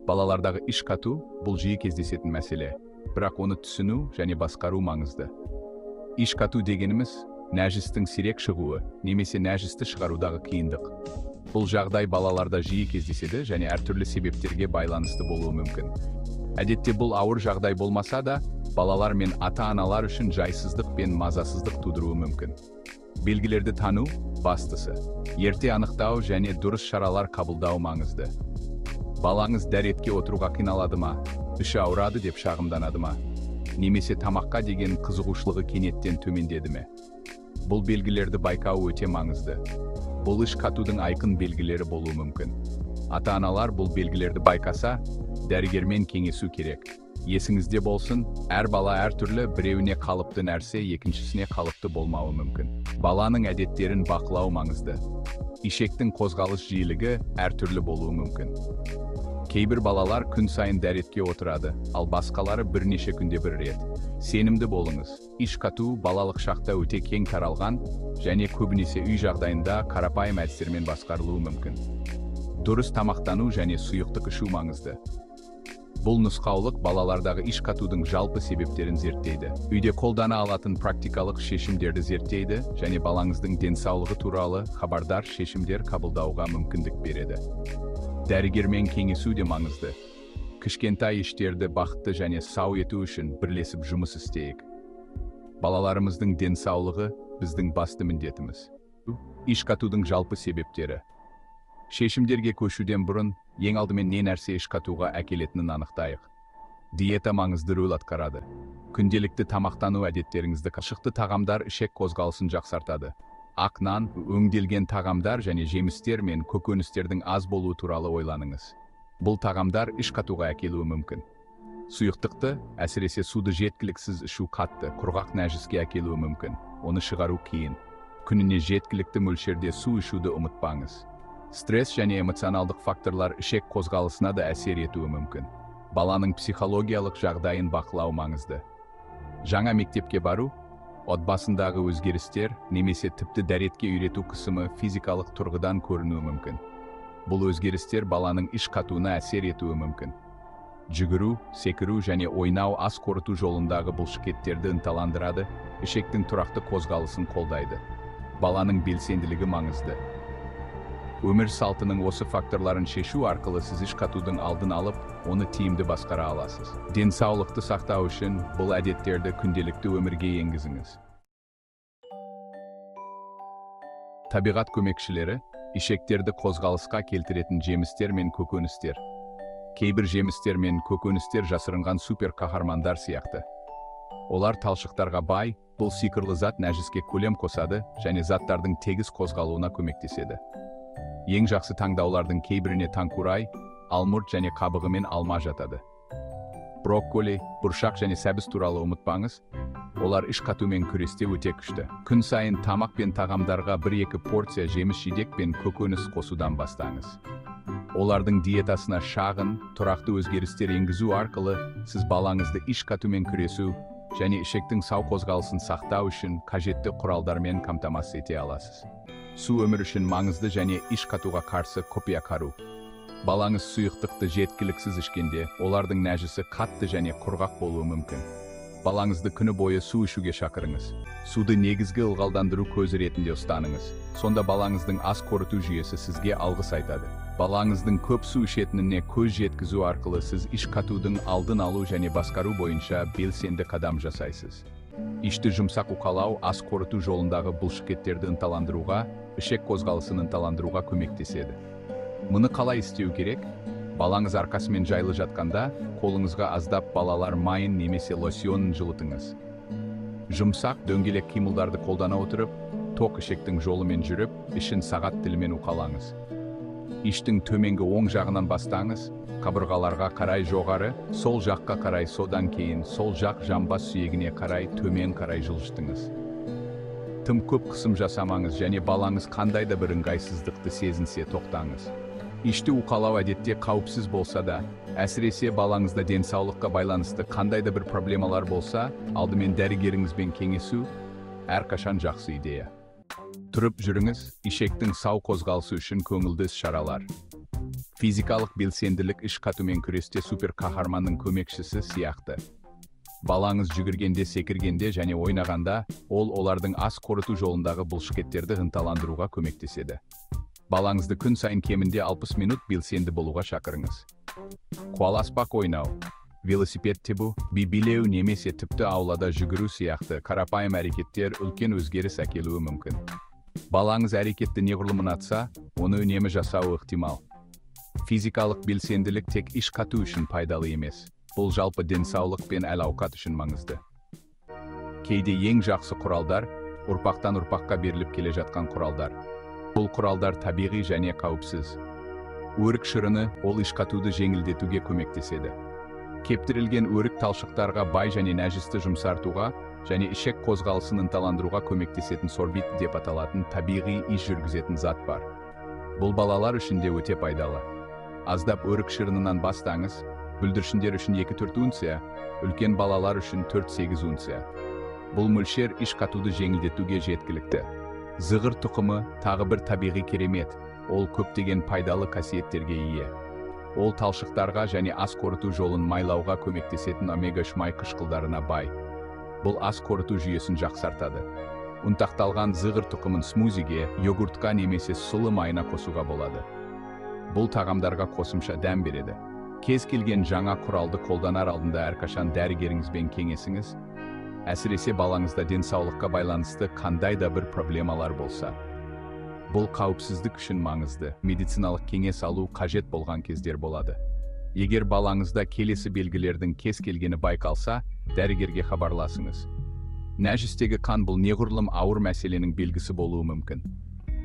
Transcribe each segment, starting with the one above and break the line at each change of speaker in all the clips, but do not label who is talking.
Балалардағы іш қату бұл жиі кездесетін мәселе, бірақ оны түсіну және басқару маңызды. Іш қату дегеніміз нәжістің сирек шығуы немесе нәжісті шығарудағы қиындық. Бұл жағдай балаларда жиі кездеседі және әртүрлі себептерге байланысты болуы мүмкін. Әдетте бұл ауыр жағдай болмаса да, балалар мен ата-аналар үшін жайсыздық пен мазасыздық тудыруы мүмкін. Белгілерді тану бастысы. Ерте анықтау және дұрыс шаралар қабылдау маңызды. Балаңыз дәретке отыруға қиналады ма, іші ауырады деп шағымданады ма, немесе тамаққа деген қызығушылығы кенеттен төмендеді ме? Бұл белгілерді байқау өте маңызды. Бұл іш қатудың айқын белгілері болуы мүмкін. Ата-аналар бұл белгілерді байқаса, дәрігермен кеңесу керек. Есіңізде болсын, әр бала әртүрлі, біреуіне қалыпты нәрсе, екіншісіне қалыпты болмауы мүмкін. Баланың әдеттерін бақылау маңызды. Ішектің қозғалыс жиілігі әртүрлі болуы мүмкін. Кейбір балалар күн сайын дәретке отырады, ал басқалары бірнеше күнде бір рет. Сенімді болыңыз, іш қату балалық шақта өте кең таралған және көбінесе үй жағдайында қарапайым әдістермен басқарылуы мүмкін. Дұрыс тамақтану және сұйықтық ішу маңызды. Бұл нұсқаулық балалардағы іш қатудың жалпы себептерін зерттейді. Үйде қолдана алатын практикалық шешімдерді зерттейді және балаңыздың денсаулығы туралы хабардар шешімдер қабылдауға мүмкіндік береді. Дәрігермен кеңесу де маңызды. Кішкентай іштерді бақытты және сау ету үшін бірлесіп жұмыс істейік. Балаларымыздың денсаулығы біздің басты міндетіміз. Іш қатудың жалпы себептері. Шешімдерге көшуден бұрын ең алдымен не нәрсе іш қатуға әкелетінін анықтайық. Диета маңызды рөл атқарады. Күнделікті тамақтану әдеттеріңізді қашықты тағамдар ішек қозғалысын жақсартады. Ақ нан, өңделген тағамдар және жемістер мен көкөністердің аз болуы туралы ойланыңыз. Бұл тағамдар іш қатуға әкелуі мүмкін. Сұйықтықты, әсіресе суды жеткіліксіз ішу қатты, құрғақ нәжіске әкелуі мүмкін. Оны шығару қиын. Күніне жеткілікті мөлшерде су ішуді ұмытпаңыз. Стресс және эмоционалдық факторлар ішек қозғалысына да әсер етуі мүмкін. Баланың психологиялық жағдайын бақылау маңызды. Жаңа мектепке бару, отбасындағы өзгерістер немесе тіпті дәретке үйрету қысымы физикалық тұрғыдан көрінуі мүмкін. Бұл өзгерістер баланың іш қатуына әсер етуі мүмкін. Жүгіру, секіру және ойнау ас қорыту жолындағы бұлшықеттерді ынталандырады, ішектің тұрақты қозғалысын қолдайды. Баланың белсенділігі маңызды. Өмір салтының осы факторларын шешу арқылы сіз іш қатудың алдын алып, оны тиімді басқара аласыз. Денсаулықты сақтау үшін бұл әдеттерді күнделікті өмірге енгізіңіз. Табиғат көмекшілері ішектерді қозғалысқа келтіретін жемістер мен көкөністер. Кейбір жемістер мен көкөністер жасырынған супер қаһармандар сияқты. Олар талшықтарға бай, бұл сиқырлы зат нәжіске көлем қосады және заттардың тегіс қозғалуына көмектеседі. Ең жақсы таңдаулардың кейбіріне таңқурай, алмұрт және қабығымен алма жатады. Брокколи, бұршақ және сәбіз туралы ұмытпаңыз, олар іш қатумен күресте өте күшті. Күн сайын тамақ пен тағамдарға 1-2 порция жеміс-жидек пен көкөніс қосудан бастаңыз. Олардың диетасына шағын, тұрақты өзгерістер енгізу арқылы сіз балаңызды іш қатумен күресу және ішектің сау қозғалысын сақтау үшін қажетті құралдармен қамтамасыз ете аласыз. Су өмір үшін маңызды және іш қатуға қарсы құпия қару. Балаңыз сұйықтықты жеткіліксіз ішкенде, олардың нәжісі қатты және құрғақ болуы мүмкін. Балаңызды күні бойы су ішуге шақырыңыз. Суды негізгі ылғалдандыру көзі ретінде ұстаныңыз. Сонда балаңыздың ас қорыту жүйесі сізге алғыс айтады. Балаңыздың көп су ішетініне көз жеткізу арқылы сіз іш қатудың алдын алу және басқару бойынша белсенді қадам жасайсыз. Ішті жұмсақ уқалау ас қорыту жолындағы бұлшықеттерді ынталандыруға, ішек қозғалысын ынталандыруға көмектеседі. Мұны қалай істеу керек? Балаңыз арқасымен жайлы жатқанда, қолыңызға аздап балалар майын немесе лосьонын жылытыңыз. Жұмсақ дөңгелек қимылдарды қолдана отырып, тоқ ішектің жолымен жүріп, ішін сағат тілімен уқалаңыз. Іштің төменгі оң жағынан бастаңыз, қабырғаларға қарай жоғары, сол жаққа қарай содан кейін, сол жақ жамбас сүйегіне қарай төмен қарай жылжытыңыз. Тым көп қысым жасамаңыз және балаңыз қандай да бір ыңғайсыздықты сезінсе тоқтаңыз. Ішті уқалау әдетте қауіпсіз болса да, әсіресе балаңызда денсаулыққа байланысты қандай да бір проблемалар болса, алдымен дәрігеріңізбен кеңесу әрқашан жақсы идея. Тұрып жүріңіз, ішектің сау қозғалысы үшін көңілді іс-шаралар. Физикалық белсенділік іш қатумен күресте супер қаһарманның көмекшісі сияқты. Балаңыз жүгіргенде, секіргенде және ойнағанда, ол олардың ас қорыту жолындағы бұлшықеттерді ынталандыруға көмектеседі. Балаңызды күн сайын кемінде 60 минут белсенді болуға шақырыңыз. Қуаласпақ ойнау, велосипед тебу, би билеу немесе тіпті аулада жүгіру сияқты қарапайым әрекеттер үлкен өзгеріс әкелуі мүмкін. Балаңыз әрекетті неғұрлым ұнатса, оны үнемі жасауы ықтимал. Физикалық белсенділік тек іш қату үшін пайдалы емес. Бұл жалпы денсаулық пен әл-ауқат үшін маңызды. Кейде ең жақсы құралдар, ұрпақтан ұрпаққа беріліп келе жатқан құралдар. Бұл құралдар табиғи және қауіпсіз. Өрік шырыны ол іш қатуды жеңілдетуге көмектеседі. Кептірілген өрік талшықтарға бай және нәжісті жұмсартуға және ішек қозғалысын ынталандыруға көмектесетін сорбит деп аталатын табиғи іш жүргізетін зат бар. Бұл балалар үшін де өте пайдалы. Аздап өрік шырынынан бастаңыз, бүлдіршіндер үшін 2-4 унция, үлкен балалар үшін 4-8 унция. Бұл мөлшер іш қатуды жеңілдетуге жеткілікті. Зығыр тұқымы тағы бір табиғи керемет, ол көптеген пайдалы қасиеттерге ие. Ол талшықтарға және ас қорыту жолын майлауға көмектесетін омега-3 май қышқылдарына бай. Бұл ас қорыту жүйесін жақсартады. Ұнтақталған зығыр тұқымын смузиге, йогуртқа немесе сұлы майына қосуға болады. Бұл тағамдарға қосымша дәм береді. Кез келген жаңа құралды қолданар алдында әрқашан дәрігеріңізбен кеңесіңіз, әсіресе балаңызда денсаулыққа байланысты қандай да бір проблемалар болса. Бұл қауіпсіздік үшін маңызды. Медициналық кеңес алу қажет болған кездер болады. Егер балаңызда келесі белгілердің кез келгені байқалса, дәрігерге хабарласыңыз. Нәжістегі қан бұл неғұрлым ауыр мәселенің белгісі болуы мүмкін.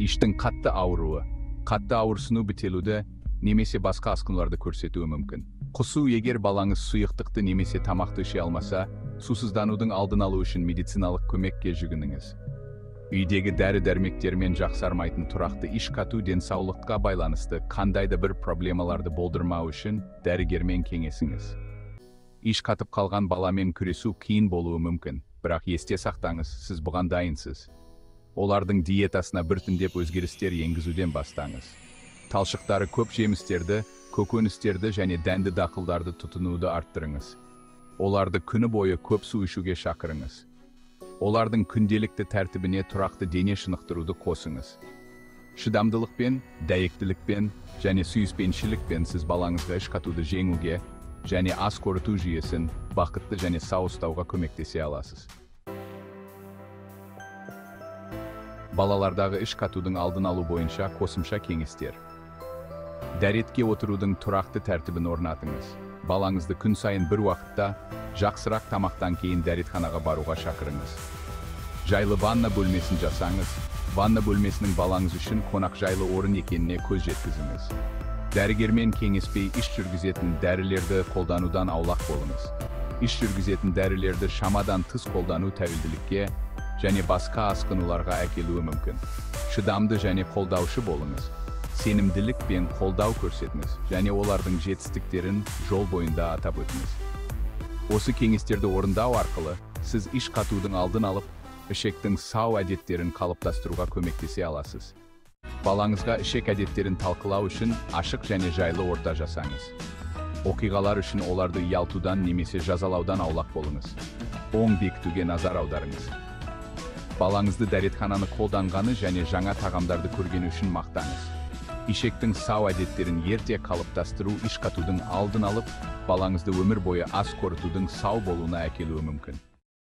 Іштің қатты ауруы, қатты ауырсыну бітелуді немесе басқа асқынуларды көрсетуі мүмкін. Құсу, егер балаңыз сұйықтықты немесе тамақты іше алмаса, сусызданудың алдын алу үшін медициналық көмекке жүгініңіз. Үйдегі дәрі-дәрмектермен жақсармайтын тұрақты іш қату денсаулыққа байланысты қандай да бір проблемаларды болдырмау үшін дәрігермен кеңесіңіз. Іш қатып қалған баламен күресу қиын болуы мүмкін, бірақ есте сақтаңыз, сіз бұған дайынсыз. Олардың диетасына біртіндеп өзгерістер енгізуден бастаңыз. Талшықтары көп жемістерді, көкөністерді және дәнді дақылдарды тұтынуды арттырыңыз. Оларды күні бойы көп су ішуге шақырыңыз. Олардың күнделікті тәртібіне тұрақты дене шынықтыруды қосыңыз. Шыдамдылықпен, дәйектілікпен және сүйіспеншілікпен сіз балаңызға іш қатуды жеңуге және ас қорыту жүйесін бақытты және сау ұстауға көмектесе аласыз. Балалардағы іш қатудың алдын алу бойынша қосымша кеңестер. Дәретке отырудың тұрақты тәртібін орнатыңыз. Балаңызды күн сайын бір уақытта жақсырақ тамақтан кейін дәретханаға баруға шақырыңыз. Жайлы ванна бөлмесін жасаңыз, ванна бөлмесінің балаңыз үшін қонақжайлы орын екеніне көз жеткізіңіз. Дәрігермен кеңеспей іш жүргізетін дәрілерді қолданудан аулақ болыңыз. Іш жүргізетін дәрілерді шамадан тыс қолдану тәуелділікке және басқа асқынуларға әкелуі мүмкін. Шыдамды және қолдаушы болыңыз. Сенімділік пен қолдау көрсетіңіз және олардың жетістіктерін жол бойында атап өтіңіз. Осы кеңестерді орындау арқылы сіз іш қатудың алдын алып, ішектің сау әдеттерін қалыптастыруға көмектесе аласыз. Балаңызға ішек әдеттерін талқылау үшін ашық және жайлы орта жасаңыз. Оқиғалар үшін оларды ұялтудан немесе жазалаудан аулақ болыңыз. Оң бекітуге назар аударыңыз. Балаңызды дәретхананы қолданғаны және жаңа тағамдарды көргені үшін мақтаңыз. Ішектің сау әдеттерін ерте қалыптастыру іш қатудың алдын алып, балаңызды өмір бойы ас қорытудың сау болуына әкелуі мүмкін.